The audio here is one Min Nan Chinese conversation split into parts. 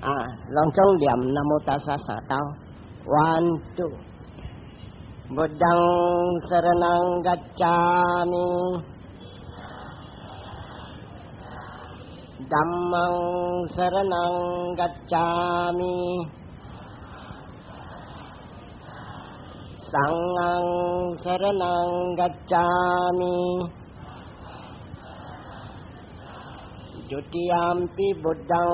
啊，攏總念南無達薩三兜，one two，Buddhaṃ saraṇaṃ gacchāmi，Dhammaṃ saraṇaṃ gacchāmi，Saṅghaṃ saraṇaṃ gacchāmi。Dutiyampi Buddhaṃ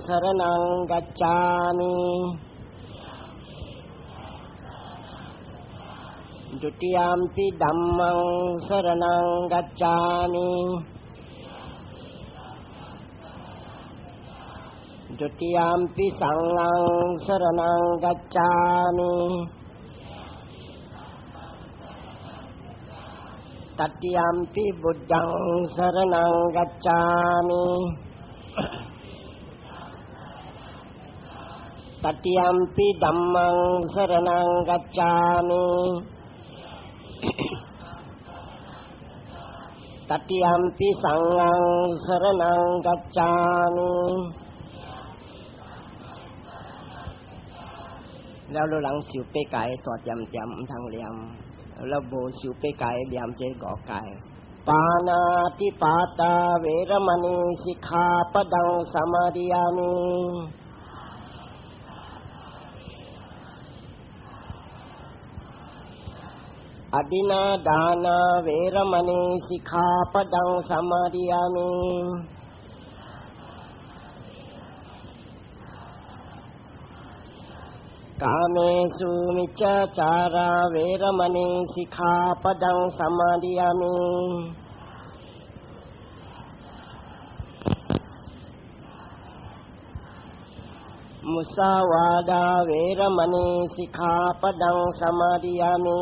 saraṇaṃ gacchāmi。Dutiyampi Dhammaṃ saraṇaṃ gacchāmi。Dutiyampi Saṅghaṃ saraṇaṃ gacchāmi。Tatiyampi Buddhaṃ saraṇaṃ gacchāmi。Tatiyampi Dhammaṃ saraṇaṃ gacchāmi。Tatiyampi Saṅghaṃ saraṇaṃ gacchāmi。了，你人受八戒大點點毋通念，了無受八戒念這五戒。ปาณาติปาตาเวรมณีสิกขาปะดังสมาดิยามิอดินาดานาเวรมณีสิกขาปะดังสมาดิยามิกาเมสุมิจฉาจาราเวรมณีสิกขาปะดังสมาดิยามิมุสาวาดาเวรมณีสิกขาปะดังสมาดิยามิ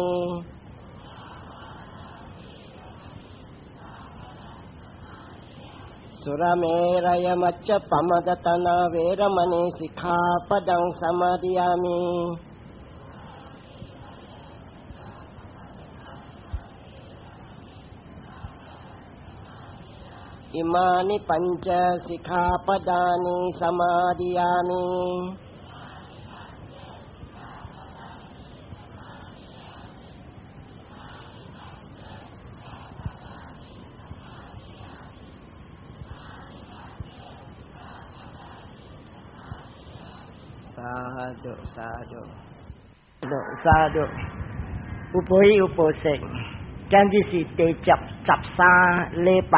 สุรเมรยมัจจปมดตนาเวรมณีสิกขาปะดังสมาดิยามิอิมานิปัญจสิกขาปดานิสมาดิยามิสาธุสาธุสาธุอุปหิอุปเสก今日是第13禮拜，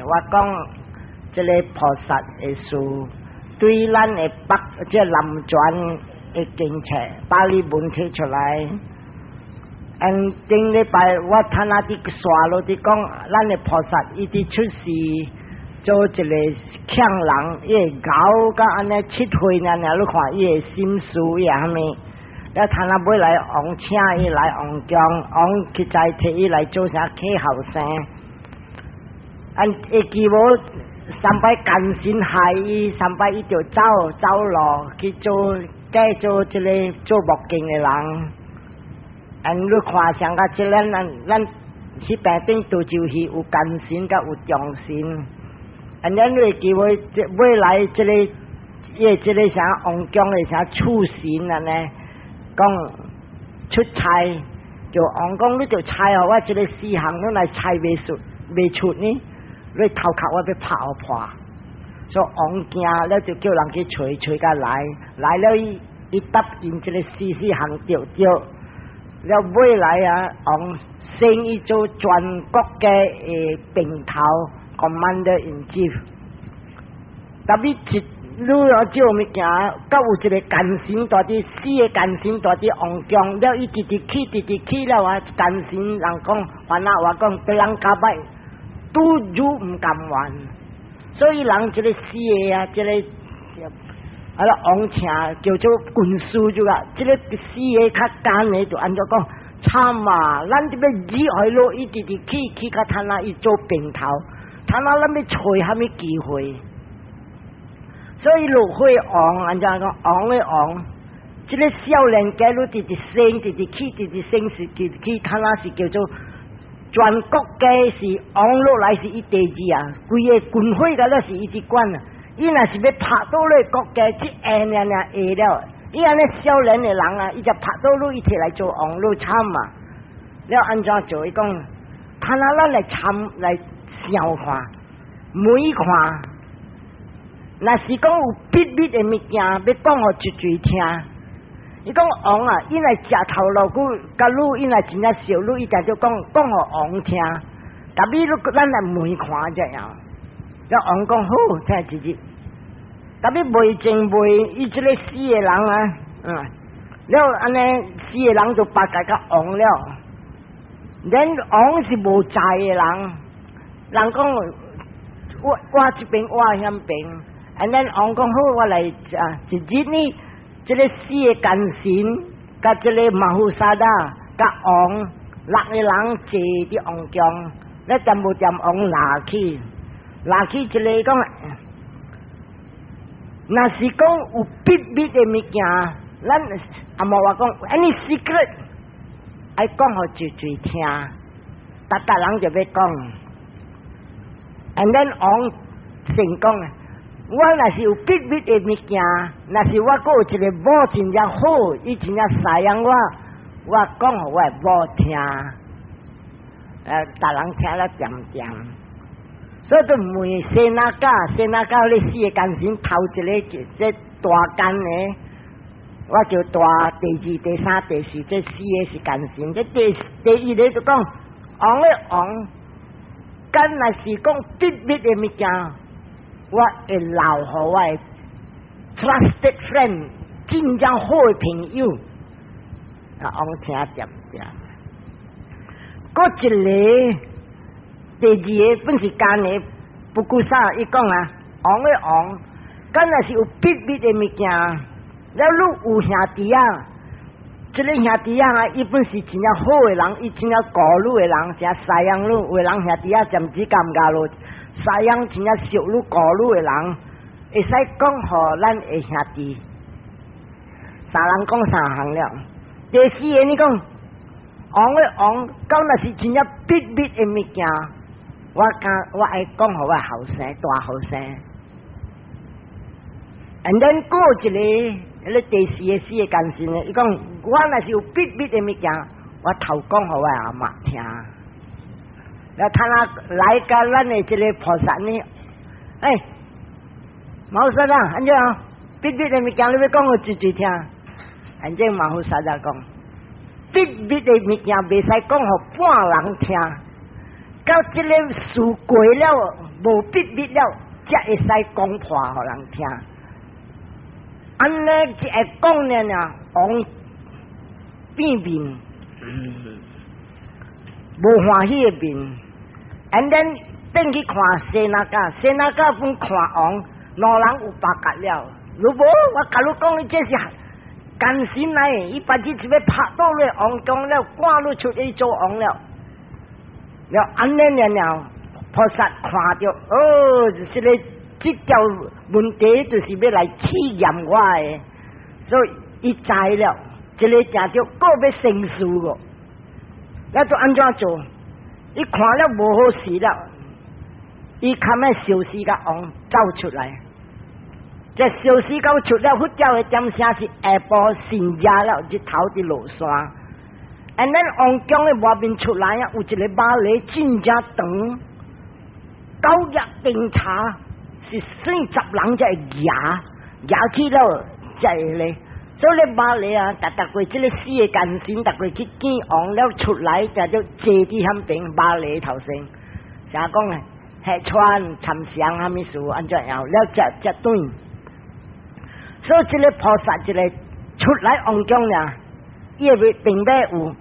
我講這个菩薩的事，對咱的北這南傳的經冊巴利文提出來。嗯，頂禮拜我睇那佇刷落佇講，咱的菩薩伊佇出世做一个強人，伊會熬甲按呢7歲爾爾，你看伊的心思伊啥物？了，他若尾來王請伊來王宮，王去再提伊來做啥客後生。按會記無三擺奸臣害伊，三擺伊就走走路去做，改做這个做木匠的人。按你看像甲這咱咱咱彼邊頂都就是有奸臣佮有忠臣。按咱會記無這尾來這个伊這个啥王宮的啥廚神按呢？講出差，就王講你就差予我這个四項，你來猜袂出，袂出呢？你頭殼我欲拍予破。所以王驚了就叫人去揣揣甲來，來了伊伊答應這个四四項對對。了尾來啊，王升伊做全國的平頭，Commander in Chief。特別一愈來少物件，閣有一个奸臣蹛佇，四个奸臣蹛佇王宮，了伊直直去，直直去了啊！奸臣人講，番仔話講，別人較歹，拄愈毋甘願，所以人這个四个啊，這个啊啦王請叫做軍師就啊，這个四个較奸的就按怎講，慘啊！咱這欲入去咯，伊直直去去甲他那伊做平頭，他那咱欲揣啥物機會？所以落火王，按怎講？王的王，這个少年家愈直直升，直直去，直直升是直去，他那是叫做全國家是王落來是伊第二啊，規个軍火個了是伊佇管啊。伊若是欲拍倒你國家，這下爾爾下了。伊按呢少年的人啊，伊就拍倒你，伊提來做王，你慘嘛！了按怎做？伊講，他那咱來參來想看，每看，若是講有秘密的物件，欲講予一嘴聽。伊講王啊，伊若食頭路久，佮你伊若真正熟你，伊定就講講予王聽。特別你咱來問看這樣，了王講好，聽一日。特別袂淨袂，伊這个四个人啊，了按呢四个人就八戒佮王了。連王是無才的人，人講我我這邊我遐邊，and then 王講好，我來啊，一日呢，這个四个奸臣，佮這个馬虎沙達，佮王六个人坐佇王宮，咧全部踮王拉去，拉去一个講，若是講有秘密的物件，咱阿無話講 any secret，愛講予濟濟聽，逐逐人就欲講。And then 王成講，我若是有秘密的物件，若是我閣有一个某真正好，伊真正赡養我，我講予我的某聽，逐人聽了恬恬。所以就問洗那甲，洗那甲你四个奸臣頭一个這大奸的，我叫大第二、第三、第四，這四个是奸臣。這第一个就講王的王，敢若是講秘密的物件，我會留予我的 trusted friend，真正好的朋友。啊，王聽恬恬。閣一个第二个本是奸的，不顧啥，伊講啊，王的王，敢若是有秘密的物件，了你有兄弟仔，這个兄弟仔啊，伊本是真正好的人，伊真正顧你的人，真赡養你，有的人兄弟仔暫時尷尬咯，赡養真正熟你顧你的人，會使講予咱的兄弟，三人講三項了。第四个你講，王的王，講若是真正秘密的物件，我敢我愛講予我後生大後生。And then 過一个，彼个第四个四个奸臣呢，伊講我若是有秘密的物件，我頭講予我阿嬤聽。了他若來共咱的這个菩薩呢？欸，馬虎薩啊，按怎秘密的物件你欲講予濟濟聽？按怎馬虎薩啊講，秘密的物件袂使講予半人聽，到這个事過了，無秘密了，才會使講破予人聽。按呢一會講爾爾，王變面，無歡喜的面。And then 轉去看洗那甲，洗那甲本看王，兩人有八格了。如無，我共你講，你這是奸臣來，伊把這一欲拍倒咧王宮了，趕你出去做王了。了按呢爾爾，菩薩看著，哦，這个這條問題就是欲來試驗我的，所以伊知了，這个誠著閣欲生事個，那就按怎做？伊看了無好勢了，伊較欲消死共王走出來，這消死到出了佛教的點聲是下晡神熱了，日頭佇落山。And then 王宮的外面出來啊，有一个馬犁真正長，九日定茶是算10人才會舉，舉起了才會咧。所以馬犁啊，逐逐過這个四个奸臣，逐過去見王了出來，就就坐佇遐邊馬犁頭先，啥講啊？客串參詳啥物事，按怎樣了？才才轉。所以這个菩薩一个出來王宮爾，伊的兵馬有，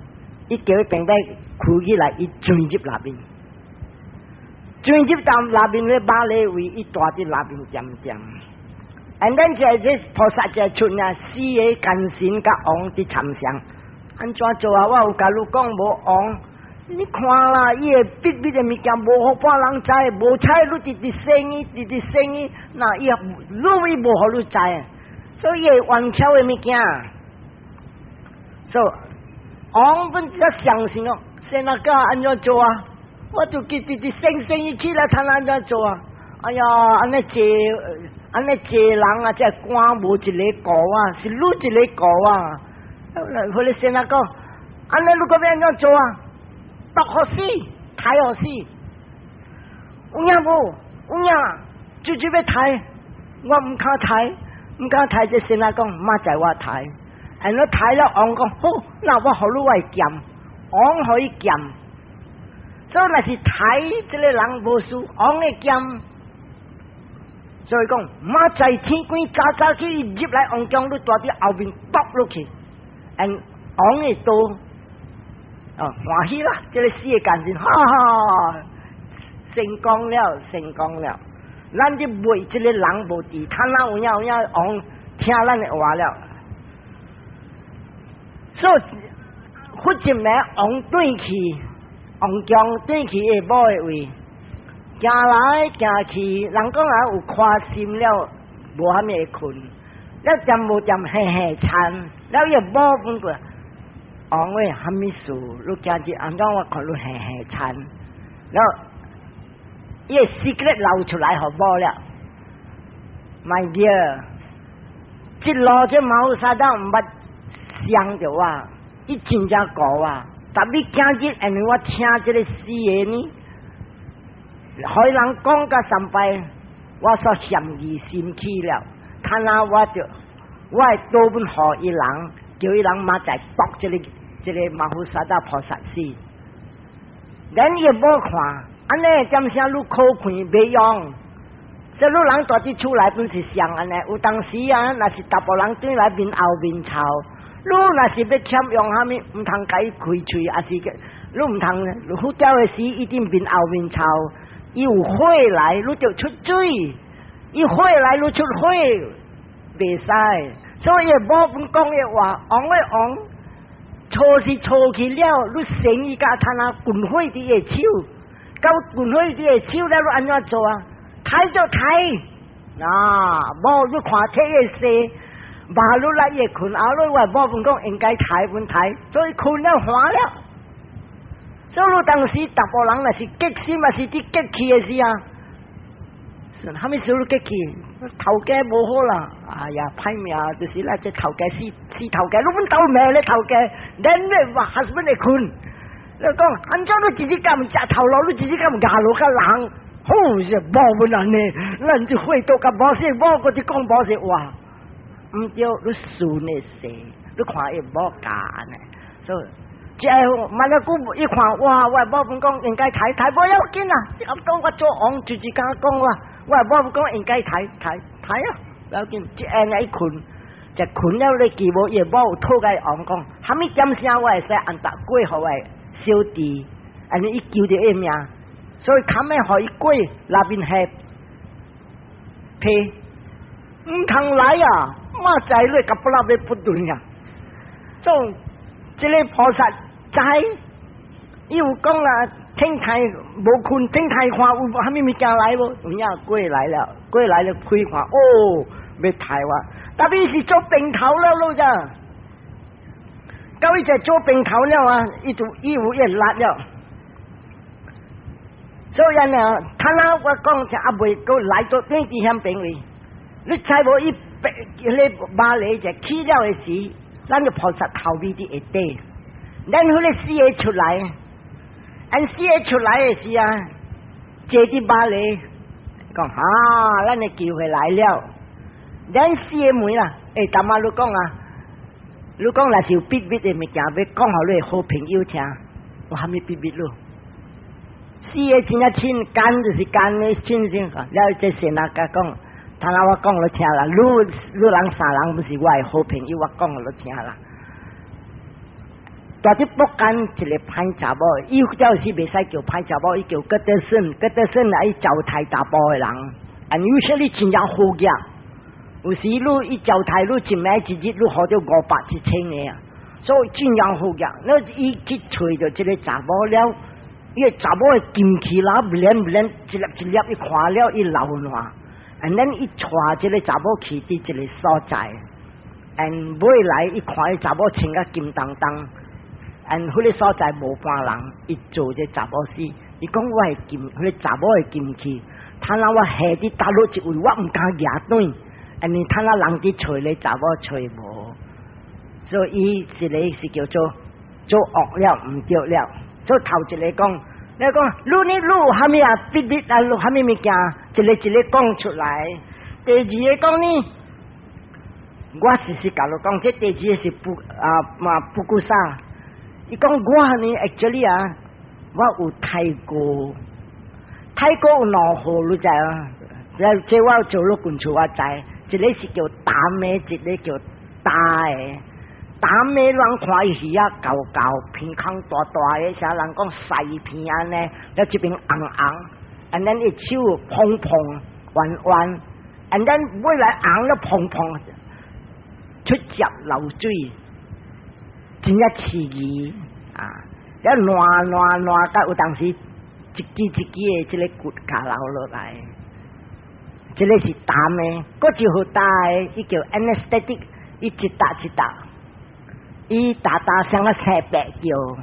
伊叫伊兵馬開起來，伊鑽入內面，鑽入到內面的馬犁位，伊蹛佇內面恬恬。And then 這這菩薩就出呢，四个奸臣佮王佇參詳，按怎做啊？我有共你講無王，你看啦，伊的秘密的物件無予半人知，無彩你直直生伊，直直生伊，那伊愈伊無予你知，所以伊會冤巧的物件。所以王本才相信哦，洗那甲按怎做啊？我就記直直生生伊起來，睇按怎做啊？哎呀，按呢坐，按呢濟人啊，這官無一个顧啊，是你一个顧啊。彼个仙仔講，按呢你閣欲按怎做啊？毒予死，刣予死，有影無？有影，就就欲刣，我毋敢刣，毋敢刣。這仙仔講，明仔載我刣。按呢刣了，王講好，那我予你我的劍，王予伊劍。所以若是刣這个人無輸，王的劍。所以講，明仔天光早早起入來王宮，你蹛佇後面剁落去，and 王的刀，哦，歡喜啦！這个死的感情，哈哈，成功了，成功了。咱就賣這个人無佇，他哪有影有影王聽咱的話了。所以佛一暝王轉去，王宮轉去伊某的位，行來行去，人講啊有寬心了，無蝦米會睏，了恬無恬嘿嘿田，了伊某問過，王喂，蝦米事？你今日按怎我看你嘿嘿田，了伊的 secret 流出來予某了，My dear，這路這馬虎沙當毋捌傷著我，伊真正顧我，但你今日因為我聽這个死的呢，予人講甲三擺，我煞嫌疑心起了，看來我就我會刀本予伊人，叫伊人明仔毒這个這个馬虎沙達菩薩死。咱伊某看，按呢點聲你苦困袂用，這你人蹛佇厝內本是像按呢，有當時啊，若是逐部人轉來面後面臭，你若是欲欠用啥物，毋通共伊開喙，抑是你毋通佛教的時一定面後面臭。伊有火來，你就出水；伊火來，你出火，袂使。所以某本講的話，王的王，錯是錯去了，你生意甲他那滾火佇伊的手，到滾火佇伊的手了，你按怎做啊？刣就刣，啊，無你看體的勢，馬路來伊睏，後來我某本講應該刣本刣，所以睏了寒了。所以當時逐部人若是激心，嘛是佇激氣的時啊，啥物事都激氣，頭家無好啦，哎呀，歹命，就是啦，這頭家死死頭家，你阮兜罵咧頭家，連咧話 husband 會睏，你講按怎你一日敢毋食頭路，你一日敢毋咬落較人，好是無問按呢，咱就會多甲無說，某閣佇講無說話，毋對，你順的勢，你看伊某教呢，所以。這萬一久一看，哇！我某本講應該刣刣無要緊啊！當我做王，就是敢講我，我某本講應該刣刣刣啊！不要緊，一下一睏，就睏了你記無？伊某有討共王講，蝦米點聲我會使按達過予我小弟，按呢伊求著伊命，所以較尾予伊過那邊下批，毋通來啊！馬仔你甲不拉欲不頓啊！做這个菩薩。知，伊有講啦，天台無睏，天台看有蝦米物件來無？有影過來了，過來了開看，哦，欲刣我，特別是做平頭了咯咋？到伊只做平頭了啊，伊就伊有伊力了。所以呢，他那我講就猶未閣來到頂佇遐邊位，你知無？伊彼個馬來就起了的時，咱就菩薩頭尾佇下底。咱彼个四个出來，按四个出來的時啊，坐佇馬來，講啊，咱的機會來了。咱四个問啦，欸，大媽你講啊，你講若是有秘密的物件，欲講予你的好朋友聽，有蝦米秘密咯？四个真正親，奸就是奸的親親，了這先仔共講，他若我講予聽啦，你你人三人毋是我的好朋友，我講予聽啦。蹛佇北間一个歹查某，伊有時袂使叫歹查某，伊叫葛德森，葛德森來伊招待查埔的人，啊，有些你真正好額，有時你伊招待你一暝一日，你予著五百一千个啊，所以真正好額。那伊去揣著這个查某了，伊个查某的金器啦，連連一粒一粒，伊看了伊流汗，and then 伊帶這个查某去佇一个所在，and 尾來伊看伊查某穿甲金當當。and 彼个所在無半人，伊做這查某死，伊講我的金，彼个查某的金器，他那我下佇大陸一位，我毋敢舉轉，因為他那人佇揣咧查某揣無，所以伊一個是叫做做惡了，毋對了。所以頭一個講，你講，你你你有蝦米啊？秘密啊？有蝦米物件？一個一個講出來。第二個講呢，我事實共你講，這第二個是不啊嘛不顧啥？伊講我呢，actually 啊，我有太過。泰國有兩號，你知啊？這這我做了滾厝我知，一個是叫淡的，一個叫焦的。淡的人看伊魚仔厚厚，鼻孔大大的，啥人講細片按呢？了這邊紅紅，and then 伊手膨膨圓圓，and then 尾來紅了膨膨，出汁流水，真正刺耳啊！了爛爛爛到有當時，一支一支的這个骨架流落來，這个是淡的，閣一號焦的，伊叫 anesthetic，伊一搭一搭，伊焦焦像個生白藥，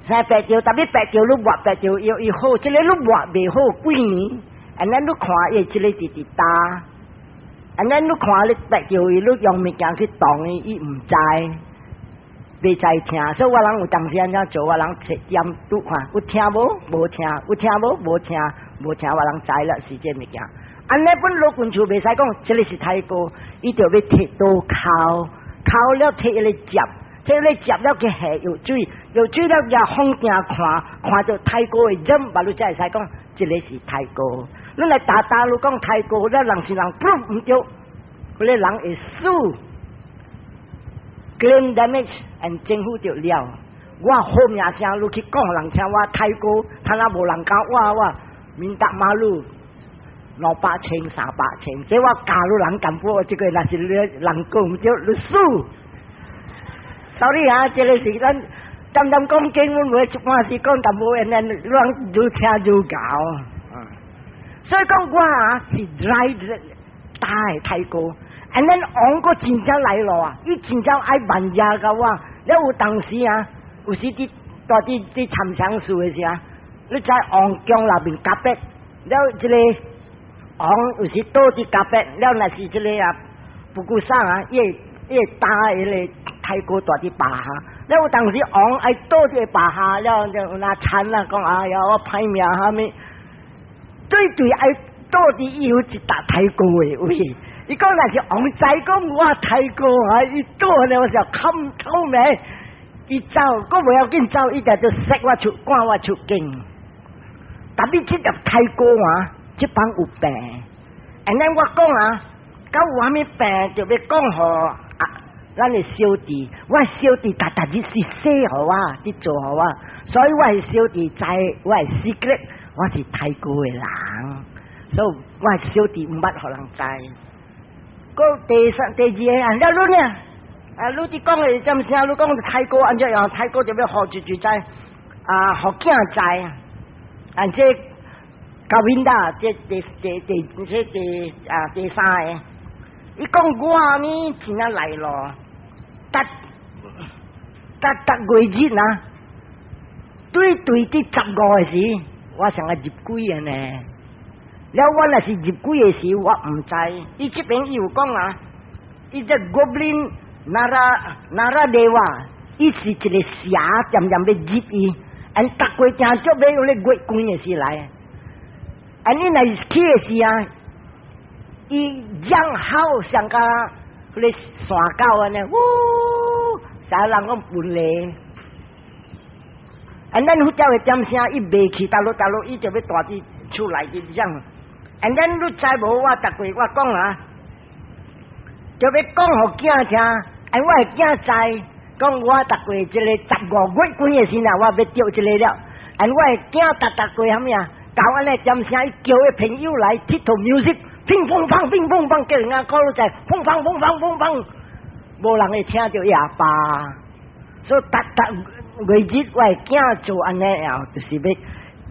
生白藥，特別白藥你抹白藥藥伊好，這个你抹袂好幾年，and then 你看伊這个直直焦，and then 你看你白藥伊，你用物件去動伊，伊毋知。袂知聽，所以我人有當時按怎做，我人提點拄看，有聽無？無聽，有聽無？無聽，無聽，我人知啦，是這物件。按呢本老君厝袂使講，這个是太過，伊就欲提刀敲，敲了提一個接，提一個接了去下藥水，藥水了也放鏡看，看著太過的染，目你才會使講，這个是太過。你來焦焦你講太過，了人是人，噗毋對，彼个人會死。Claim damage and 政府就了。我好名聲，你去講人聽我太過，他若無人敢我我 minta malu 200千300千，這我教你人淡薄，這個若是你人講毋對，你輸。Sorry 啊，這个是咱淡淡講經，阮袂一般是講淡薄，人人愈聽愈𠢕。所以講我啊是 dry 焦的太過。And then 王閣真正來咯啊！伊真正愛萬夜共我，了有當時啊，有時佇蹛佇佇參禪寺的時啊，你知王宮內面隔壁，了這個王有時倒佇隔壁，了若是這個啊，不顧啥啊，伊會伊會焦彼个太鼓蹛佇巴下，了有當時王愛倒佇巴下，了就有那慘啦，講哎呀我歹命蝦米，對對愛倒佇伊有一搭太鼓的位。伊講若是王知講我太鼓啊，伊倒咧我就冚透明，伊走，閣袂要緊走，伊就就殺我出，趕我出境。特別這粒太鼓啊，這幫有病。And then 我講啊，到有啥物病就欲講予啊，咱的小弟，我小弟逐逐日是洗予我，佇做予我，所以我的小弟知我的 secret，我是太鼓的人，所以我的小弟毋捌予人知。閣第三、第二个，按了你呢？啊，你佇講的點聲？你講太鼓按怎樣？太鼓就欲予一一知，啊，予囝知。按這高明達，這第第第這第啊第三个，伊講我呢真正來咯，逐逐逐月日啊，對對佇15的時，我想愛入鬼的呢。了我若是入鬼的時，我毋知。伊這邊伊有講啊，伊這 goblin Nara Naradeva，伊是一個蛇，漸漸欲入伊，and 逐過正足欲有咧月光的時來，and 伊若是去的時啊，伊樣好像甲彼个山狗按呢，嗚，啥人講分離。and 咱佛教的點聲，伊袂去佗落佗落，伊就欲蹛佇厝內佇講。and then 你知無？我逐過我講啊，就欲講予囝聽，and 我的囝知，講我逐過這个15月鬼的時啊，我欲著這个了。and 我的囝逐逐過蝦米啊？搞按呢點聲，伊叫伊朋友來鐵佗 music，乒乓乓乒乓乓，叫人家講在砰砰砰砰砰砰，無人會聽著伊阿爸。所以逐逐月日我的囝做按呢啊，就是欲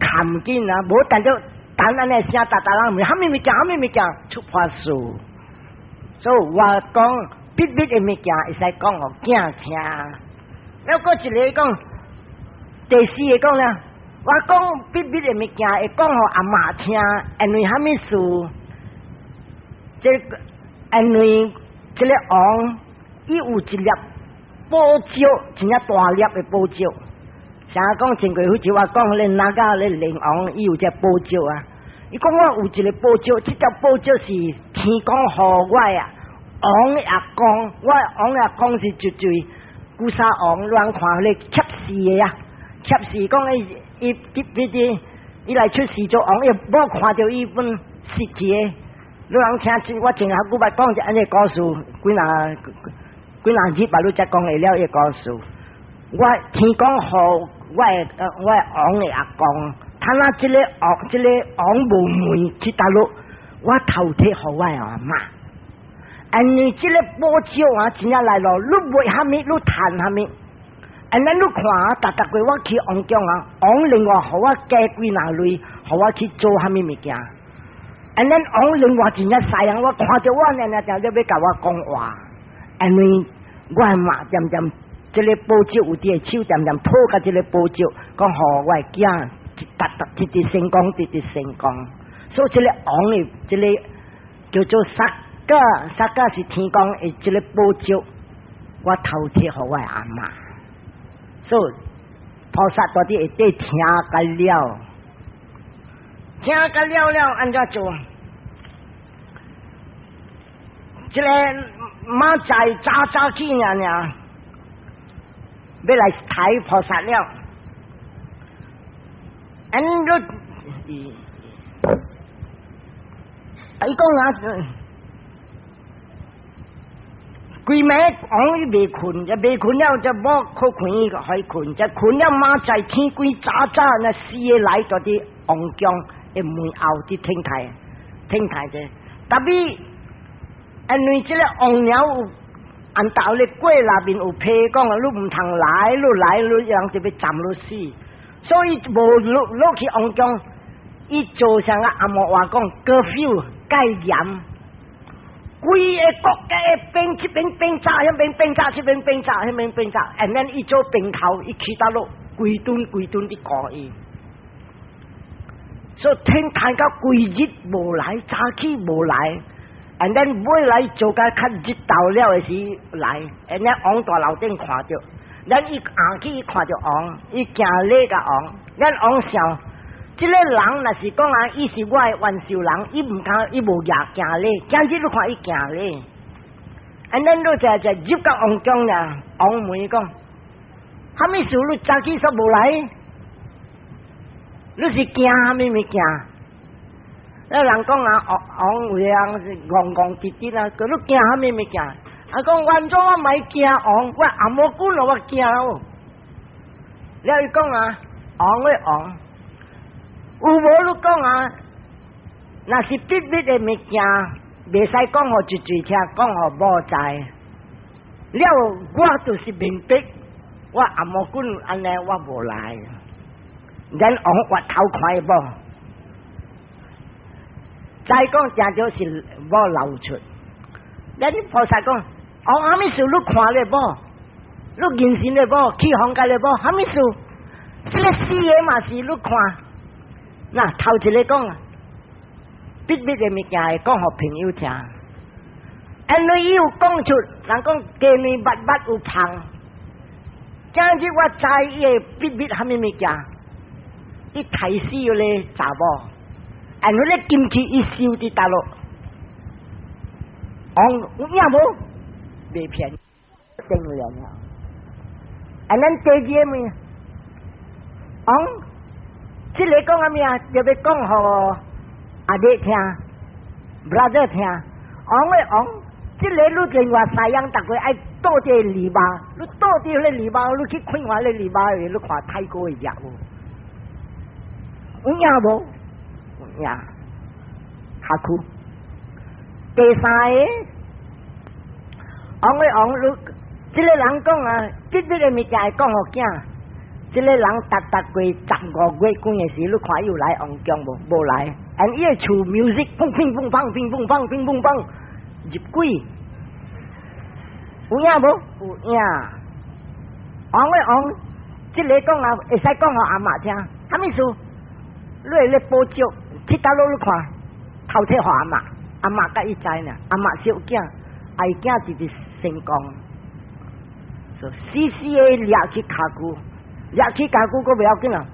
看緊啊，無等著。等按呢聲，逐逐人問蝦米物件，蝦米物件出發事。所以我講秘密的物件會使講予囝聽。了閣一个講，第四个講咧，我講秘密的物件會講予阿嬤聽，因為啥物事？這因為這個王伊有一粒寶石，真正大粒的寶石。啥講前過好似我講咧，那個咧靈王伊有隻寶石啊。伊講我有一個寶石，這隻寶石是天公予我啊。王的阿公，我王的阿公是絕對古沙王，亂看咧恰死的啊，恰死講伊伊伊伊伊來出世做王，伊無看著伊本死去的。你人聽我前下古捌講一按呢故事，幾若幾若日把你才講會了伊個故事。我天公予我的王的阿公，他若這個王這個王無門去佗落，我頭提予我的阿嬤。因為這個寶石啊，真正來咯，你賣啥物，你趁啥物？And then 你看啊，逐逐過我去王宮啊，王另外予我加幾若鐳，予我去做啥物物件？And then 王另外真正犀人，我看著我爾爾定咧欲共我講話，因為我阿嬤漸漸這個寶石有佇個手，漸漸討共這個寶石，講予我的囝，逐逐直直成功，直直成功。所以這個王的這個叫做薩迦，薩迦是天公的這個寶石，我頭提予我的阿嬤。所以菩薩到底會得聽個了，聽個了了，按怎做？這個馬仔早早起爾爾，欲來抬菩薩了。按你，伊講啊，規暝王伊未睏，就未睏了，就無好困，予伊睏，就睏了馬在天光早早，那四个來到佇王宮的門後佇天台，天台者，特別因為這個王鳥有按道咧過內面有批講啊，你毋通來，你來你人就欲斬你死，所以無落落去王宮，伊做啥個紅毛話講，curfew 戒嚴。規个國家的兵，這邊兵紮，彼邊兵紮，這邊兵紮，彼邊兵紮，and then 伊做兵頭，伊去佗落，規頓規頓佇顧伊。所以天看到規日無來，早起無來，and then 尾來做甲較日頭了的時來，and then 王大樓頂看著，咱伊行去伊看著王，伊行禮共王，咱王想。這個人若是講啊，伊是我的冤仇人，伊毋敢，伊無舉行禮。今日你看伊行禮，and then 你就就入到王宮啦，王問講，啥物事你早起煞無來？你是驚啥物物件？那人講啊，王王有人是戇戇直直啊，叫你驚啥物物件？啊講原裝我莫驚王，我紅毛君我驚哦。了伊講啊，王咧王。有無你講啊？若是秘密的物件，袂使講予一嘴聽，講予某知。了，我就是明白，我紅毛君按呢，我無來。咱王越頭看伊某，再講正就是某流出。咱菩薩講，王啥物事你看咧某，你認識咧某，去房間咧某，啥物事？這个死的嘛是你看。那頭一个講，秘密的物件會講予朋友聽，因為伊有講出，人講雞卵密密有芳。今日我知伊的秘密啥物物件，伊刣死彼个查某，按彼个金器伊收佇佗落，王有影無？袂騙，定了了。And then 第二個物，王。這个講啥物啊？就欲講予阿弟聽，brother 聽。王咧王，這个你另外西洋逐個愛倒佇籬笆，你倒佇彼个籬笆，你去看看彼籬笆，你看泰國的業無？有影無？有影。下苦。第三个，王咧王，你這个人講啊，這個物件會講予囝。這个人逐逐過15月光的時，你看伊有來王宮無？無來。And 伊的厝 music 砰砰砰砰砰砰砰砰砰砰入鬼，有影無？有影。王咧王，這个講啊，會使講予阿嬤聽。啥物事？你會咧補救，去倒落你看，頭提予阿嬤，阿嬤佮伊知呢，阿嬤小囝，愛囝直直成功，所以死死的掠去跤久，掠去跤久閣袂要緊啊，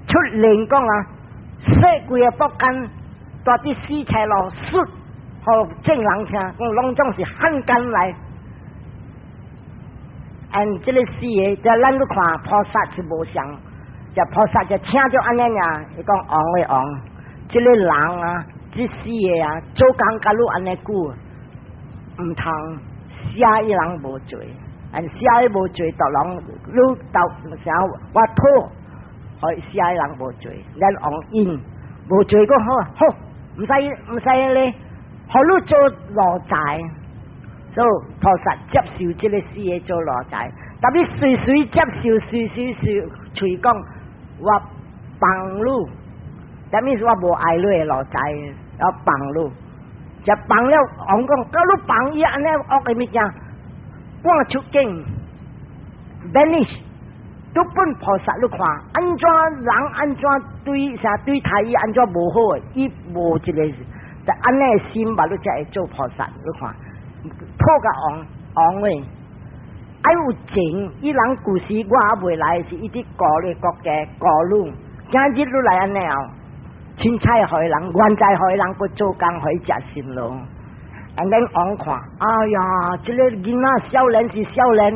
出令講啊，說規个北間，蹛佇四菜路說，予眾人聽，講攏總是漢奸來。按這個四个，這咱去看菩薩是無相，這菩薩就聽著按呢爾，伊講王的王，這个人啊，這四个啊，做工佮你按呢久，毋通寫伊人無罪，按寫伊無罪，逐人你鬥啥我討，予寫伊人無罪，咱王因無罪閣好，好，毋使毋使咧，予你做奴才。所以菩薩接受這个四个做奴才，特別隨隨接受，隨隨隨喙講我放你，啥物是我無愛你的奴才，我放你，就放了王講，佮你放伊按呢惡的物件，趕出境，banish，都本菩薩你看，按怎人按怎對啥對待伊按怎無好的，伊無一个，就按呢心嘛，你才會做菩薩，你看。討共王王的，愛有情，伊人舊時我猶未來時，伊佇顧咧國家顧汝，今日你來按呢哦，凊彩予人，原在予人閣做工予伊食辛勞。And then 王看，哎呀，這个囡仔少年是少年，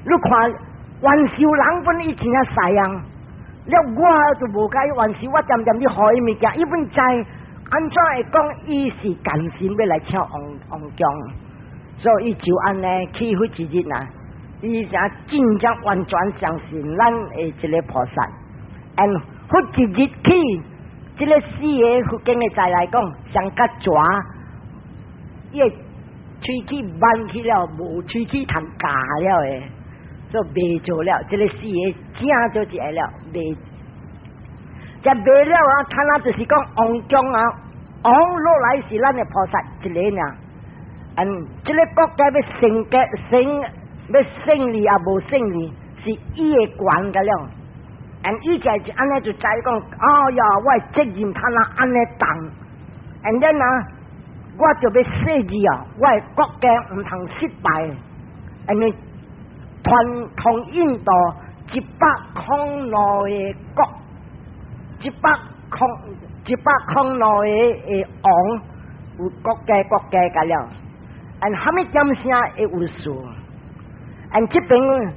你看冤仇人本伊真正犀樣，了我就無共伊冤仇，我恬恬咧予伊物件，伊本知按怎會講伊是甘心欲來請王王宮。所以伊就按呢去彼一日啊，伊才真正完全相信咱的這个菩薩。And 彼一日起，這个四个佛經的在來講，上較蛇，伊的喙齒彎去了，無喙齒通咬了的，所以袂做了。這个四个正做一个了，袂，這袂了啊！他那就是講王宮啊，王落來是咱的菩薩一个爾。嗯，這个國家欲成家成欲勝利也無勝利，是伊的權個了。嗯，伊就按呢就知講，哎呀，我的責任他那按呢重，and then 啊，我就欲設置啊，我的國家毋通失敗，因為傳統印度102個國，102個的王有國家國家個了。按蝦米點聲會有事？按這邊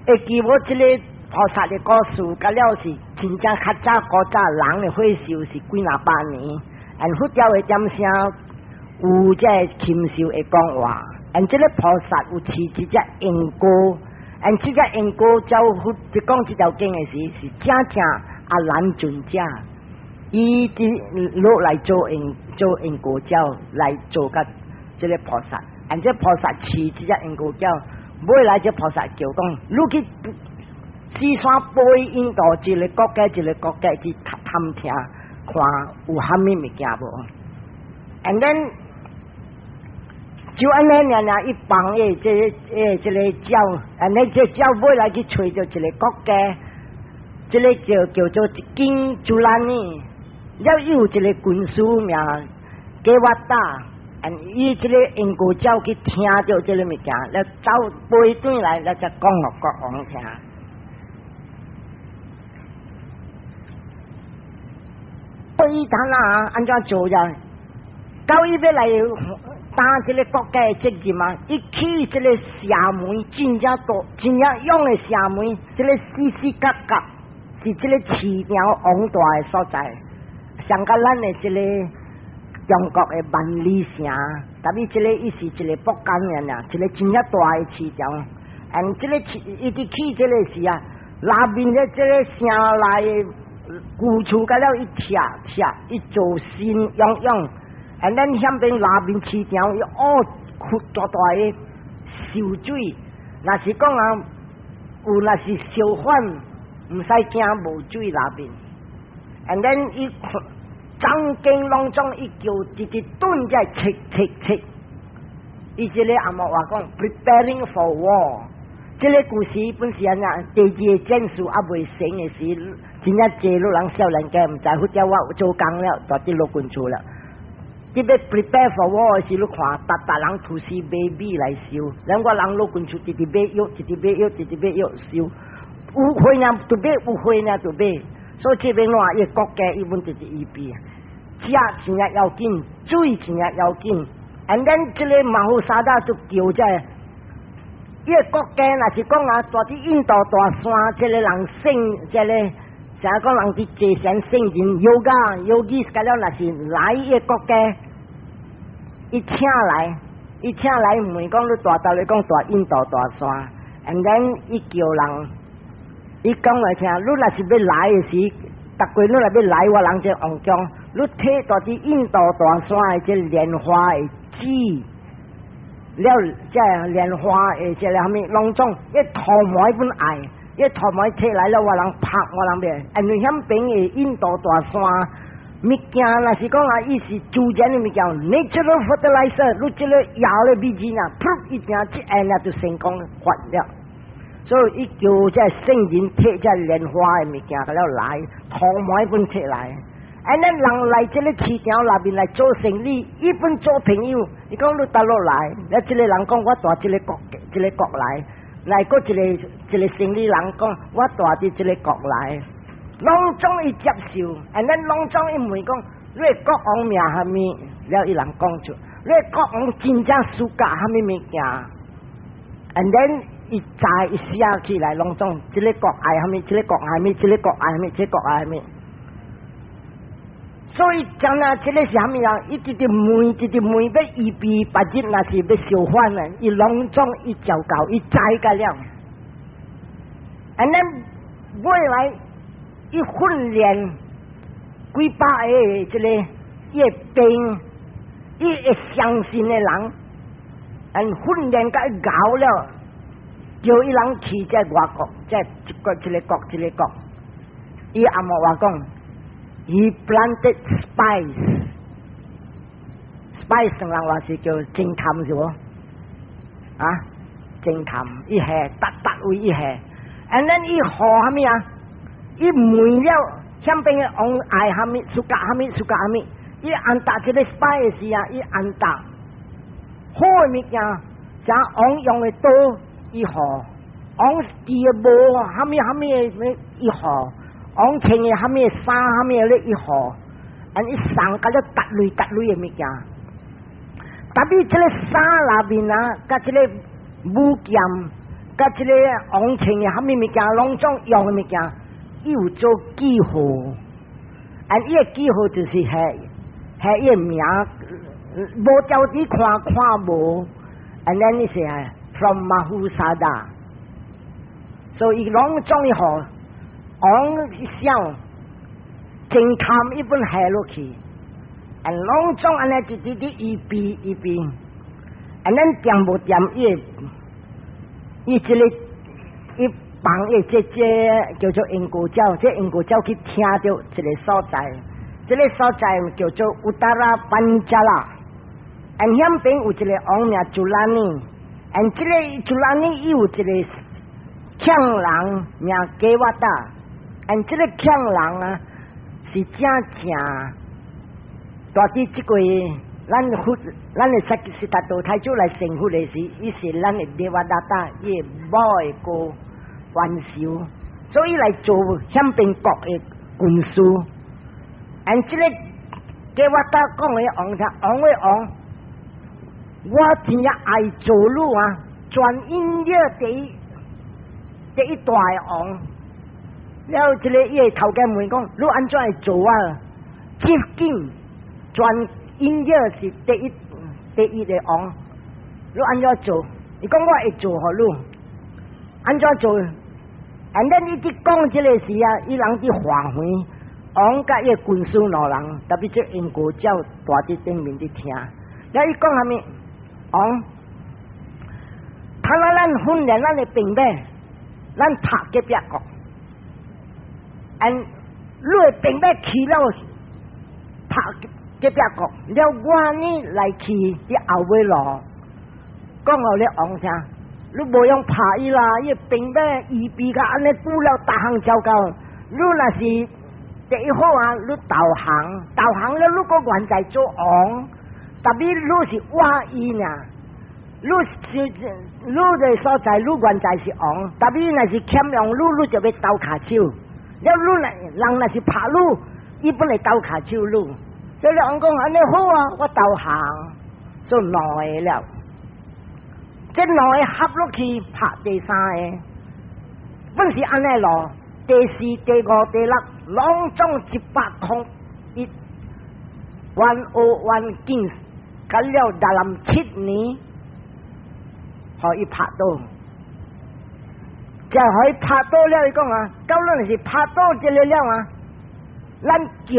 會記無這个菩薩的故事，佮了是真正較早古早人的歲壽是幾若百年。按佛教的點聲有這个禽獸會講話，按這个菩薩有飼一隻鸚鵡，按這隻鸚鵡照佛就講這條經的時，是正正阿難尊者，伊佇落來做鸚做鸚鵡鳥來做佮這个菩薩，按這菩薩飼這隻鸚鵡鳥，尾來這菩薩叫講，你去四山飛印度一个國家一个國家去探探聽，看有蝦米物件無？And then 就按呢爾爾，伊放的這个欸這个鳥，按呢這鳥尾來去揣著一个國家，這个叫叫做金珠蘭尼，了伊有一个軍師名給我打。伊這个鸚鵡鳥去聽著這个物件，了走飛轉來，了才講予國王聽。伊當啊，按怎做呀？到伊欲來擔這个國家的責任啊！伊起這个城門真正大、真正勇的城門，這个四四角角是這个市場王大的所在，上佮咱的這个中國的萬里城，特別這个伊是一个北港爾爾，一个真正大的市場。嗯，這个市伊佇起這个時啊，內面的這个城內的舊厝，佮了伊拆拆，伊做新樣樣。啊，咱遐邊內面市場伊哦，窟大大的受水，若是講啊，有若是燒反，毋使驚無水內面。And then 伊張經攏總伊叫直直頓在切切切。伊這个紅毛話講，preparing for war。這个故事本是按怎？第二個戰事猶未成的時，真正濟你人少年家毋知，或者我做工了，蹛佇老君厝了。這欲 prepare for war 時，你看，逐逐人吐死 baby 來收，咱我人老君厝直直買藥，直直買藥，直直買藥收。有貨呢就買，有貨呢就買。所以這邊話，伊國家伊本直直預備，食真正要緊，水真正要緊。And then 這個 Mahosadha 就叫這個，伊個國家若是講啊，蹛佇印度大山，這個人聖，這個。成講人佇坐禪聖人，yoga yogi 甲了，若是來伊個國家，伊請來，伊請來問講你蹛佗咧講蹛印度大山，and then 伊叫人，伊講來聽，你若是欲來的時，逐過你若欲來我人這王宮，你提蹛佇印度大山的這蓮花的籽，了這蓮花的這個蝦米攏總，伊塗糜本愛。伊塗糜提來了，我人拍我人變，因為遐邊的印度大山物件，若是講啊，伊是自然的物件，natural fertilizer，你這個搖咧米子啊，噗一定一按啊就成功發了。所以伊叫這聖人提這蓮花的物件，了來，塗糜本提來。And then 人來這個市場內面來做生意，伊本做朋友，伊講你佗落來，了這個人講我蹛這個國，這個國來。來過一個一個生意人講，我蹛佇這個國來，攏總伊接受，and then 攏總伊問講，你的國王名蝦米？了伊人講出，你的國王真正 suka 蝦米物件？And then 伊知伊寫起來，攏總這個國愛蝦米？這個國愛蝦米？這個國愛蝦米？這個國愛蝦米？所以將來這個是蝦米啊？伊直直問，直直問，欲預備別日若是欲相反呢？伊攏總伊照教，伊知個了。And then 未來伊訓練幾百個這個伊的兵，伊會相信的人，and 訓練甲伊𠢕了，叫伊人去這外國，這一國一個國一個國。伊阿莫話講，He planted spies，spies 唐人話是叫偵探是無？啊，偵探，伊係逐逐位伊係，and then 伊予蝦米啊？伊問了，遐邊的王愛蝦米，suka 蝦米，suka 蝦米，伊安達這個 spy 的時啊，伊安達好的物件，像王用的刀，伊予，王戴的帽，蝦米蝦米的，伊予。王穿的蝦米衫，蝦米咧伊予，and 伊送甲了逐類逐類的物件。特別這個衫內面啊，佮這個武劍，佮這個王穿的蝦米物件，攏總用的物件，伊有做記號。And 伊的記號就是係係伊的名，無條紙看看無。And then 伊是 from Mahosadha，所以伊攏總伊予。王想偵探一本下落去，and 攏總按呢一直直預備預備，and 咱掂無掂伊伊這個伊放伊這這叫做鸚鵡鳥，這鸚鵡鳥去聽著一個所在，這個所在叫做 Uttara Panchala，and 遐邊有一個王名 Culani，and 這個 Culani 伊有一個強人名 Kevatta。And 這個強人啊，是正正蹛佇這個咱佛，咱的釋悉達多太子來成佛的時，伊是咱的 Devadatta，伊的某的哥冤仇，所以來做遐邊國的軍師。And 這個 Kevatta 講的王聽，王的王，我真正愛做你啊，全印度第一第一大的王。了，這個伊的頭家問講：你按怎會做啊？接近全印度是第一第一的王，你按怎做？伊講我會做予你，按怎做？And then 伊佇講這個時啊，伊人佇花園，王佮伊的軍師兩人，特別這鸚鵡鳥蹛佇頂面佇聽。了伊講蝦米？王，他咱咱訓練咱的兵馬，咱拍隔壁國。And 你的兵馬去了拍隔壁國，了我呢來去佇後尾路，講予你王聽，你無用拍伊啦，伊兵馬預備甲按呢久了，逐項照夠，你若是第一好啊，你投降，投降了，你閣願在做王，特別你是活伊呢。你是你的所在，你原在是王，特別若是欠用你，你就欲鬥跤手。了你若人若是拍你，伊本來鬥跤手你。所以王講按呢好啊，我投降，做兩個了。這兩個合落去拍第三個，本是按呢囉。第四、第五、第六，攏總101，101劍，到了67年，予伊拍倒，就予伊拍倒了。伊講啊，到咱是拍倒這個了啊，咱叫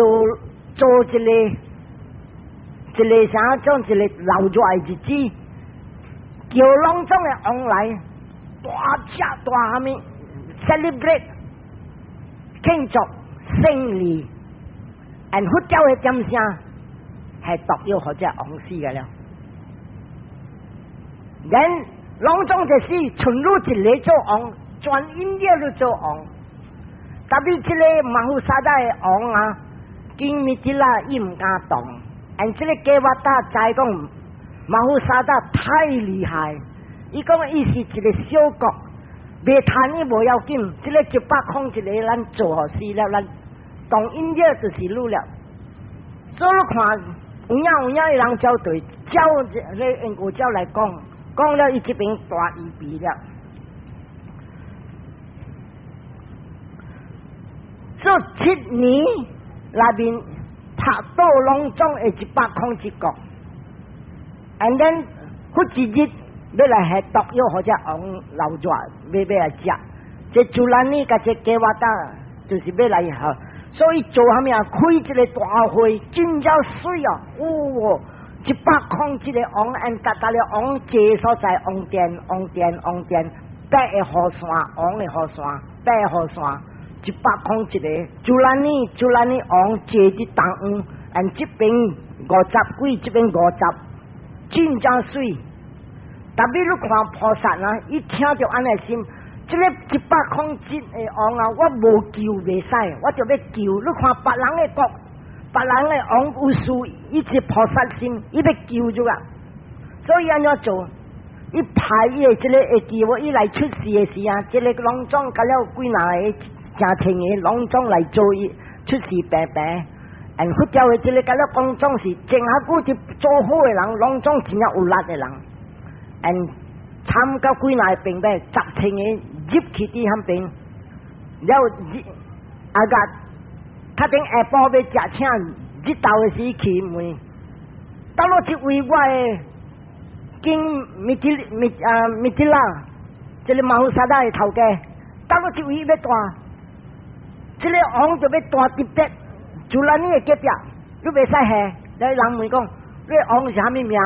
做一個一個啥種一個鬧熱的日子，叫攏總的王來大食大蝦米，celebrate 慶祝勝利，and 佛教的點聲係毒藥予這王死個了。人攏總就死，賰你一個做王，全印度都做王。特別這個 Mahusadha 的王啊，King Mithila 伊毋敢動。and 這個 Kevatta 知講 Mahusadha 太厲害，伊講伊是一個小國，袂貪伊無要緊，這個101個咱做予死了，咱當印度就是你了。所以你看有影有影的人走對，走咧用國走來講。講了，伊這邊大預備了。做7年內面拍倒攏總的101國，and then 過一日欲來下毒藥予這王流熱，欲來食。這 Julani 佮這 Kevatta 就是欲來予，所以做啥物啊？開一個大會，真正媠啊！哦。101個王，按達達了王坐所在，王殿、王殿、王殿，白的雨傘，黃的雨傘，白的雨傘，101個。Julani，Julani 王坐佇東方，按這邊五十幾，這邊五十，真正媠。特別你看菩薩啊，伊聽著按呢心，這个101個王啊，我無救袂使，我就欲救。你看別人的國。別人的王有事，伊是菩薩心，伊欲救助啊。所以按怎做？伊派伊的這個會記無？伊來出世的時啊，這個攏總佮了幾若個誠千個，攏總來做伊出世平平。and 佛教的這個佮了講總是前下久就做好的人，攏總真正有力的人。and 參加幾若個兵馬，10千個入去佇彼邊，了啊個。較頂下晡欲食請日頭的時去問，佗落這位我的 King 密提密啊 Mithila，這个 Mahusadha 的頭家，佗落這位欲蹛，這个王就欲蹛佇別，Julani 的隔壁，你袂使下。來人問講，你王是啥物名？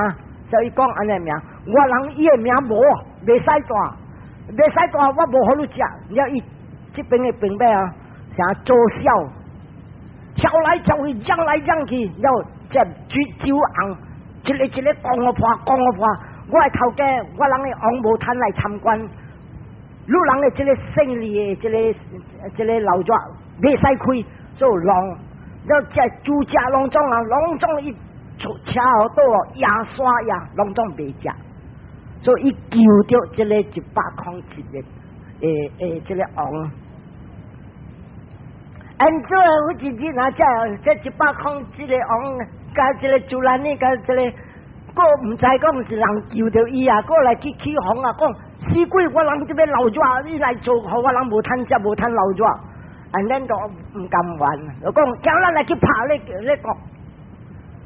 所以講按呢名，我人伊的名無，袂使蹛，袂使蹛，我無予你食。了伊這邊的兵馬啊，啥做痟。跳來跳去，嚷來嚷去，了這煮酒紅，一个一个講予破，講予破。我的頭家，我人的王無通來參觀。你人的這个勝利的這个這个鬧熱袂使開，做弄。了這主家攏總啊，攏總伊出車禍倒哦，壓山呀，攏總袂食。所以伊救著這个107個欸欸這个王。按怎有一日啊，這這107個王，佮這个 Julani，佮這个，閣毋知講是人救著伊啊，閣來去起哄啊，講死鬼，我人這欲流熱，你來做，予我人無通食，無通流熱，按咱都毋甘願，就講叫咱來去拍咧咧國，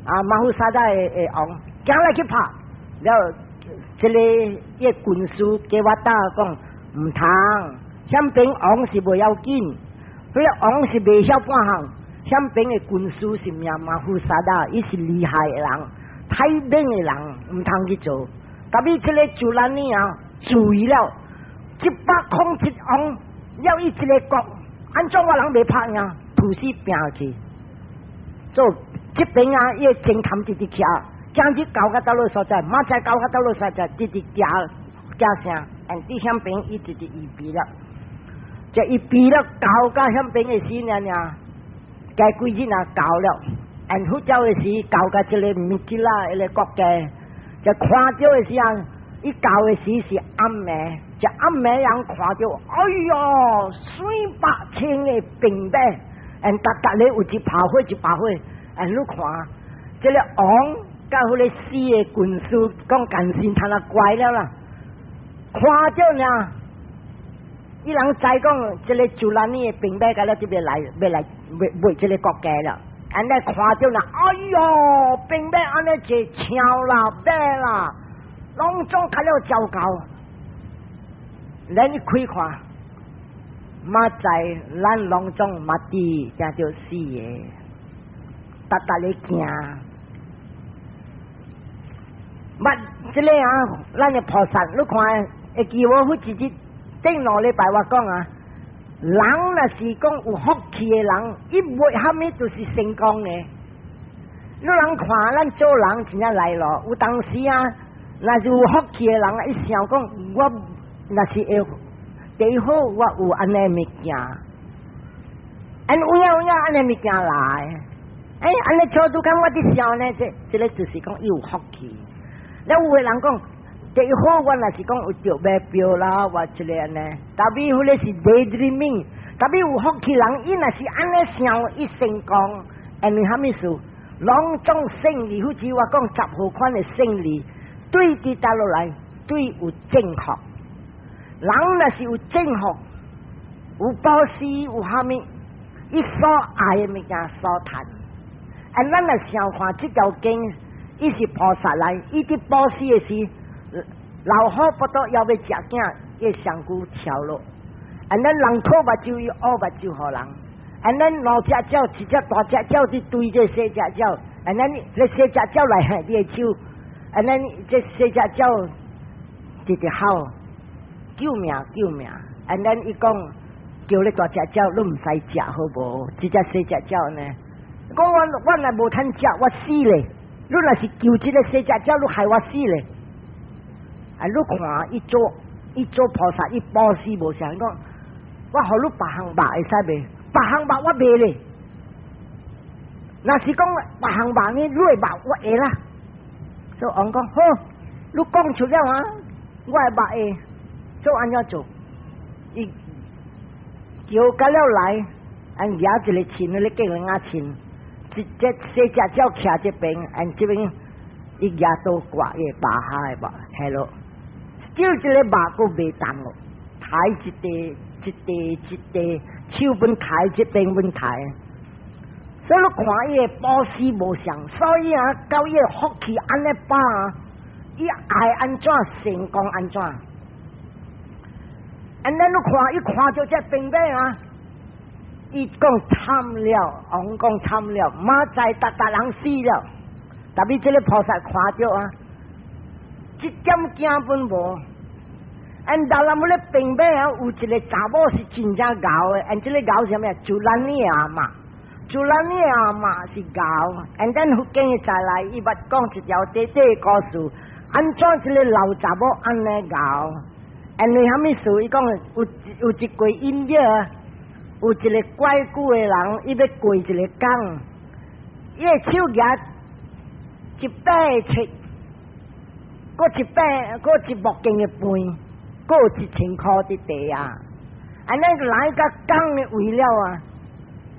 啊，Mahusadha 的的王，叫來去拍，了，這个伊個軍師 Kevatta 講毋通，彼邊王是無要緊。彼个王是袂曉半項，彼邊的軍師是名 Mahusadha，伊是厲害的人，太猛的人，毋通去做。特別這个 Julani 啊，注意了，107王了伊一个國，按怎我人袂拍贏，吐死拼去。做這邊啊，伊个偵探直直徛，今日到較佗落所在，明仔到較佗落所在，直直行行聲，and 佇彼邊伊直直預備了。這伊飛了到甲遐邊的時爾爾，加幾日啊到了，按佛教的時到甲這個米吉拉彼個國家，就看著的時啊，伊到的時是暗暝，這暗暝人看著，哎喲，水百千的兵馬，按逐逐咧有一炮火一把火，按你看，這個王佮彼个死的軍師講干心他那乖了啦，看著呢。伊人知講，這个朱蘭尼的兵馬甲了這邊來，欲來欲欲這个國家了。按呢看著啦，哎喲，兵馬按呢濟槍啦、馬啦，攏總較了糟糕。咱一開看，嘛知咱攏總嘛佇驚著死的，逐逐咧驚。捌這个啊，咱的菩薩，你看會記無？好一日頂兩禮拜我講啊，人若是講有福氣的人，伊袂蝦米就是成功的。你人看咱做人真正來咯，有當時啊，若是有福氣的人，伊想講我若是會第一好，我有按呢物件，按有影有影按呢物件來，欸，按呢做拄講我佇想呢，這這个就是講伊有福氣。了有的人講，第一好，我若是講有著馬票啦，或這個按呢，tapi 彼个是 daydreaming，tapi 有福氣人，伊若是按呢想，伊成功，因為蝦米事？攏總勝利，好似我講十號款的勝利，對佇倒落來，對有正確。人若是有正確，有布施，有蝦米，伊所愛的物件所趁。啊，咱若想看這條經，伊是菩薩來，伊佇布施的時，老虎不都要欲食囝，伊身軀跳落。啊，咱人吐目睭，伊烏目睭予人。啊，咱兩隻鳥，一隻大隻鳥佇追這細隻鳥，啊，咱這細隻鳥來害你的手，啊，咱這細隻鳥直直吼，救命救命！啊，咱伊講叫你大隻鳥，你毋使食好無？這隻細隻鳥呢？講我我若無趁食，我死咧！你若是救這個細隻鳥，你害我死咧！啊，你看伊做伊做菩薩，伊布施無啥講，我予你別項肉會使袂？別項肉我袂咧。若是講別項肉呢，你的肉我會啦。所以王講好，你講出了啊，我的肉會，做按怎做？伊叫甲了來，按舉一个秤，咧計兩仔秤，一隻細隻鳥徛這邊，按這邊伊舉刀割伊的肉下的肉，係咯，叫這个肉閣袂動咯，抬一塊一塊一塊，手本抬這邊本抬，所以你看伊的布施無相，所以啊，到伊的福氣按呢擺啊，伊愛按怎成功按怎。按呢你看，伊看著這兵馬啊，伊講慘了，王講慘了，馬在逐逐人死了，tapi 這个菩薩看著啊，一點驚本無。按到咱們咧兵馬啊，有一个查某是真正𠢕的，按這个𠢕是啥物啊？朱蘭妮的阿嬤，朱蘭妮的阿嬤是𠢕。按咱佛經的再來，伊捌講一條短短的故事，按怎這个老查某按呢𠢕？因為蝦米事？伊講有有一過音樂，有一个怪久的人，伊欲過一个江，伊的手舉一百尺，閣一百，閣一木間的飯，閣有一千箍佇地啊！按呢來甲江的位了啊，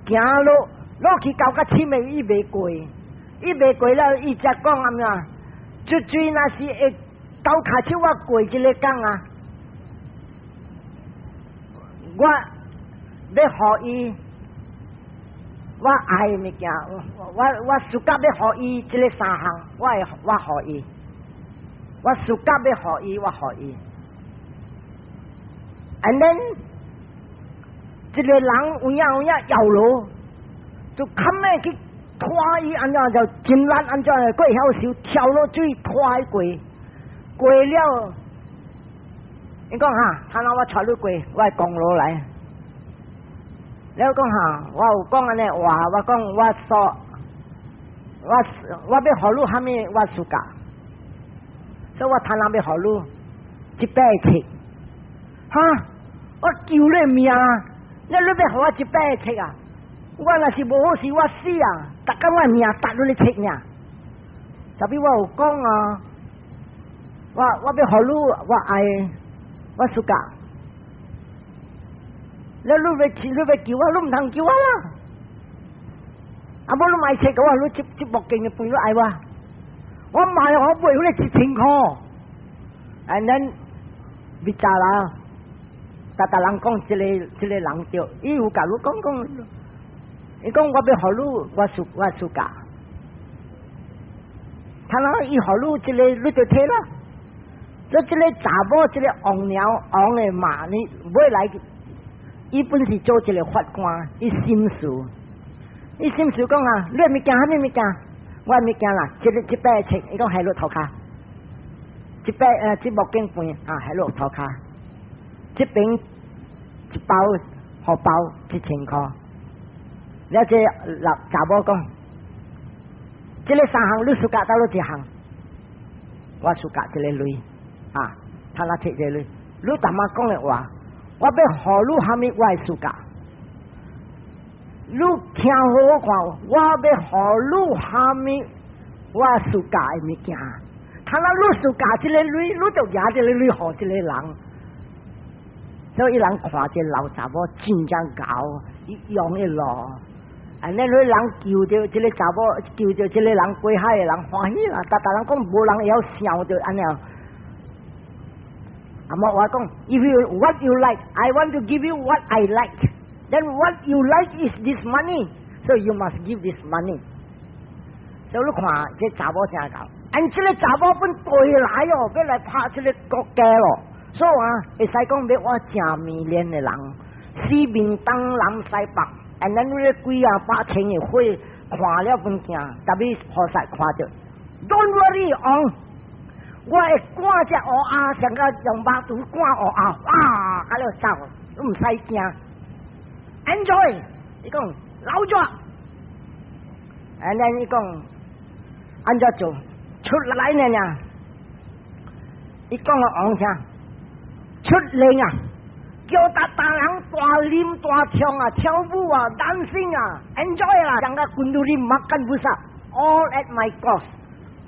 行落落去到較深的，伊袂過，伊袂過了，伊才講按怎？這水若是會到跤手，我過這个江啊！我欲予伊，我愛的物件，我我暑假欲予伊這个三項，我會我予伊，我暑假欲予伊，我予伊。And then 這个人有影有影搖落，就較尾去拖伊按怎就真難按怎，閣會曉受跳落水拖伊過，過了。伊講哈，他若我帶你過，我會降落來。了講哈，我有講按呢話，我講我所，我我欲予你蝦米，我暑假，所以我貪婪欲予你一百尺，哈，我救你命，你欲予我一百個冊啊？我若是無好勢，我死啊！逐工我命搭你冊爾。特別我有講啊，我欲予你，我愛我 suka。你欲你欲救我，你毋通救我啦！啊，無你買冊給我，你這這目鏡的飯你愛我，我買我買予你1000箍。And then 別查啦，逐逐人講這個人對，伊有共你講講，伊講我欲予你，我 suka。他那伊予你這個你就提啦。所以這個查某，這個王鳥王的馬呢，尾來，伊本是做一個法官，伊審事，伊審事講啊，你物件啥物物件？我物件啦，這個一百冊，伊講係落塗跤，一百這目鏡飯啊，係落塗跤，這邊一包荷包1000箍，了這老查某講，這個三項你 suka 佗落一項？我 suka 這個鐳。啊，他那提這個鐳，你淡仔講的話，我欲予你啥物我會 suka。你聽好好看，我欲予你啥物我 suka 的物件。他那你 suka 這個鐳，你就攑這個鐳予這個人。所以人看這老查某真正𠢕，伊用的路。按呢，你人救著這個查某，救著這個人過海的人歡喜啦。逐逐人講無人會曉想著按呢。啊，莫我講，If you what you like, I want to give you what I like. Then what you like is this money, so you must give this money. 所以你看這查某真𠢕，按這個查某本對來哦，欲來拍這個國家咯。所以啊，會使講欲我誠迷戀的人，四面東南西北，按咱那個幾啊百千的火看了本驚，特別菩薩看著，Don't worry，王。我會趕隻烏鴉，像個用肉毒趕烏鴉，哇，甲了走，都毋使驚。Enjoy，伊講老咗，按呢伊講按怎做出來呢呢？伊講個王啥？出令啊，叫逐逐人大啉大唱啊，跳舞啊，dancing 啊，enjoy 啦，像個 kenduri makan besar，all at my cost，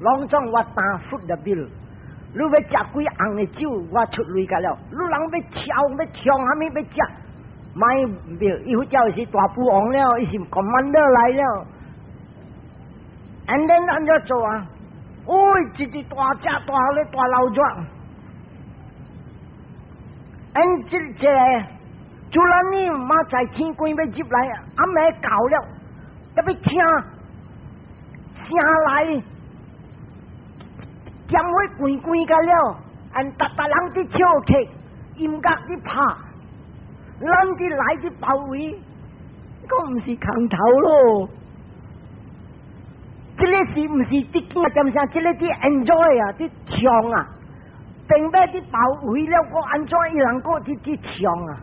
攏總我擔 foot the bill。你欲食幾紅的酒，我出鐳個了。你人欲跳欲唱，啥物欲食，my bill。伊叫是大富翁了，伊是 commander 來了。And then 按怎做啊？哦，一直大食大咧大老熱。按這這主人呢，馬在天光欲入來，暗暝到了，特別聽聲來。劍火關關個了，按逐逐人佇唱曲，音樂佇拍，咱佇來佇包圍，講毋是空頭咯。這個是毋是佇驚點聲？這個佇 enjoy 啊，佇唱啊，並欲佇包圍了，閣按怎伊人閣佇佇唱啊？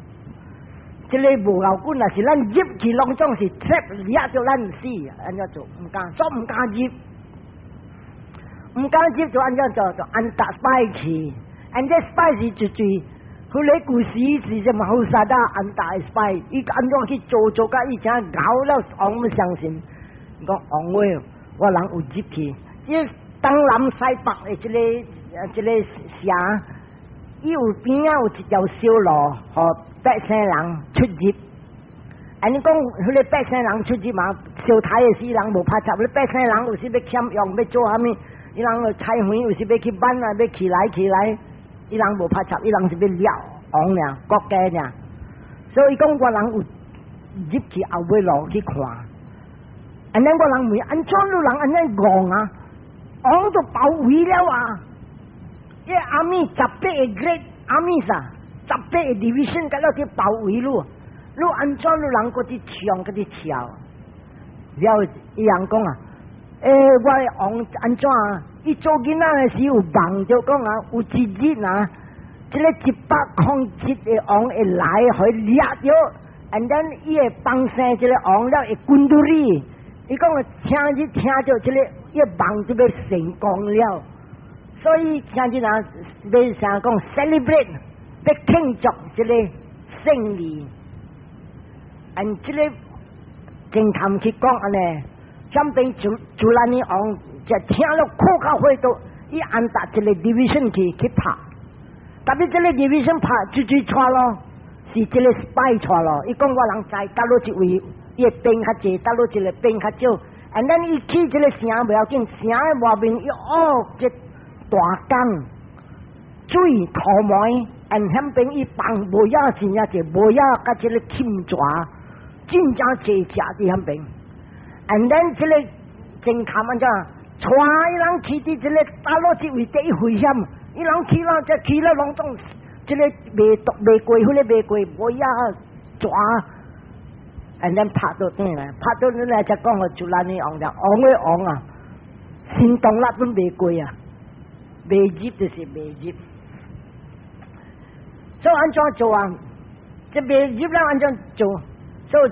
這個無夠緊，若是咱入去攏總是 trap 掠著咱死，按怎做？毋敢，所毋敢入。毋敢入就按怎做？就按逐擺去，按這 spy 是絕對，彼個故事是什麼好殺啊？按大 spy，伊按怎去做做甲伊誠𠢕了，王毋相信。講王話，我人有入去，這東南西北的這個城，伊有邊仔有一條小路，予百姓人出入。按呢講，彼個百姓人出入嘛，燒台的時人無拍插，你百姓人有時欲儉用，欲做啥物？伊人去菜園，有時欲去挽啊，欲起來起來，伊人無拍插，伊人是欲掠王爾，國家爾。所以講，我人有入去後尾路去看。按呢我人問，按怎你人按呢戇啊？王都包圍了啊！這 army 十八個 great army 啥，十八個 division 甲了去包圍你，你按怎你人閣佇唱閣佇跳？了伊人講啊，欸，我的王按怎啊？伊做囡仔的時有夢著講啊，有一日啊，這個107個王會來去掠著，and then 伊會幫生這個王了會 kenduri。伊講聽日聽著這個，伊夢就欲成功了。所以聽日啊，欲啥講 celebrate，欲慶祝這個勝利。按這個偵探去講按呢，這邊朱蘭尼王就聽了哭到火都，伊按達一個 division 去拍，特別這個 division 拍追追錯咯，是這個 spy 錯咯。伊講我人知，佗落一位，伊的兵較濟，佗落一個兵較少。And then 伊去這個城袂要緊，城的外面伊哦，這大江水塗糜，and 彼邊伊放無影真正濟，無影佮這個禽蛇，真正濟隻佇彼邊。And then 這個偵探按怎，帶伊人去佇這個佗落一位第一危險，伊人去了，這去了攏總這個袂渡袂過，彼個袂過無影蛇。And then 拍到轉來，拍到轉來才講予朱蘭尼王，就王的王啊，心動力都袂過啊，袂入就是袂入。所以按怎做啊？這袂入了按怎做？所以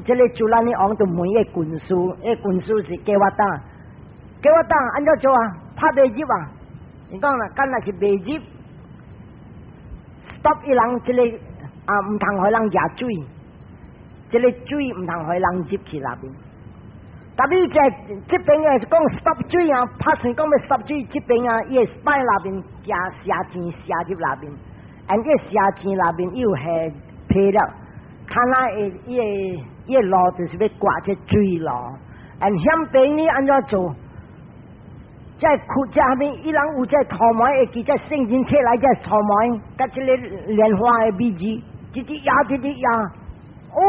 這個朱蘭尼王就問伊個軍師，彼個軍師是給我打，給我打按怎做啊？拍袂入啊？伊講啦，敢若是袂入，stop 伊人這個啊，毋通予人掠水。這個水毋通予人入去內面，特別在這邊啊，講 stop 水啊，拍算講欲 stop 水，這邊啊，伊會 spy 內面加射箭射入內面，and 這射箭內面又下皮了，看那會伊個路就是欲割這水路，and 彼邊你按怎做？這窟這下面，伊人有這塗糜，會記這聖經摕來這塗糜，佮這個蓮花的米字，直直壓，直直壓。哦，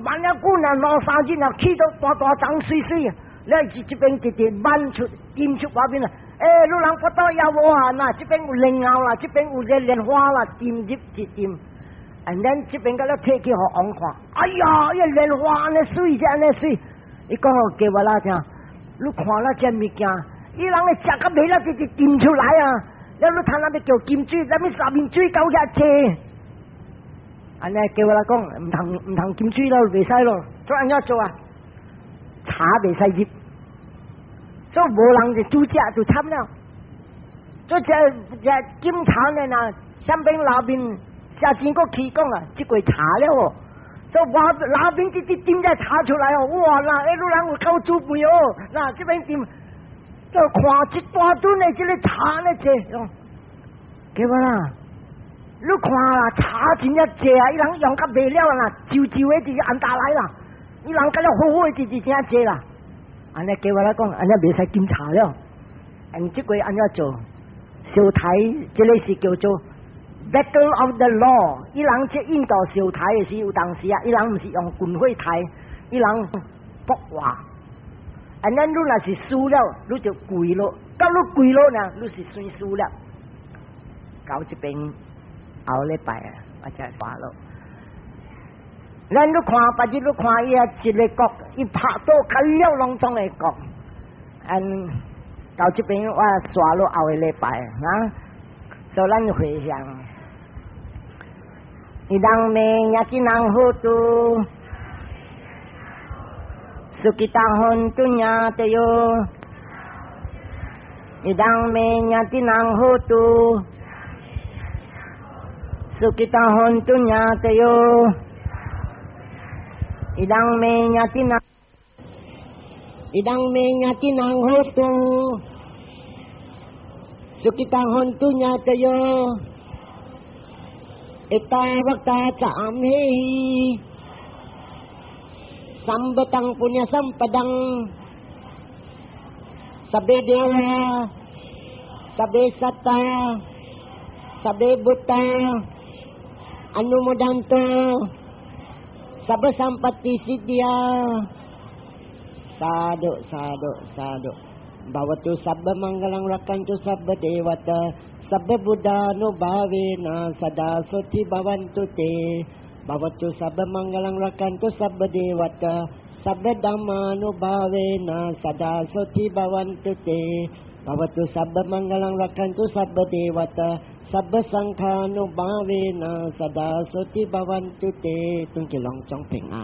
萬一久啊，兩三日啊，起到大大層水水啊！你是這邊直直漫出、浸出外面啦。欸，你人腹肚枵無啊？那這邊有蓮藕啦，這邊有這蓮花啦，浸入一浸。And then 這邊佮了提去予王看，哎呀，伊個蓮花按呢媠，這按呢媠。伊講予給我啦聽，你看了這物件，伊人會食甲袂了，直直浸出來啊！了你通那欲叫金水，啥物下面水夠遐濟。按呢叫我來講，毋通金水咯，袂使咯，做按怎做啊？茶袂使入，所以無人就煮食就慘了。做這這警察呢，若上邊內面寫錢閣起講啊，這過查了哦。所以外內面直直斟這茶出來哦，哇！那欸，你人有夠煮飯哦，那這邊斟，就看一大樽的這個茶咧濟，給我啦。你看啦，茶真正濟啊！伊人用甲袂了啦，舊舊的就是按打來啦。伊人甲了好好的就是真濟啦。按呢叫我來講，按呢袂使斟茶了。按這個按怎做？燒台，這個是叫做 Battle of the Law。伊人這印度燒台的時有當時啊，伊人毋是用軍火台，伊人卜話。按呢你若是輸了，你就跪落。到你跪落呢，你是算輸了。到這邊。後禮拜啊，我才發落。咱你看，別日你看伊啊，一個國，伊拍倒較了攏總的國。嗯，到這邊我刷落後個禮拜啊，所以咱回向。Idam me ñātinam hotu, sukhita hontu ñātayo. Idam me ñātinam hotu, sukhita hontu ñātayo. Idam me ñātinam, idam me ñātinam hotu, sukhita hontu ñātayo. Ettavata ca amhehi sambhatam puñña sampadam sabbe deva sabbe satta sabbe bhutta anumodantu sabba sampatti siddhiya. Sadhu, sadhu, sadhu. Bhavatu sabba mangalam rakkhantu sabba devata sabba buddhanubhavena sada soti bhavantu te. Bhavatu sabba mangalam rakkhantu sabba devata sabba dhammanubhavena sada soti bhavantu te. Bhavatu sabba mangalam rakkhantu sabba devata sabba sanghanubhavena sada soti bhavantu te. 終結攏總平安。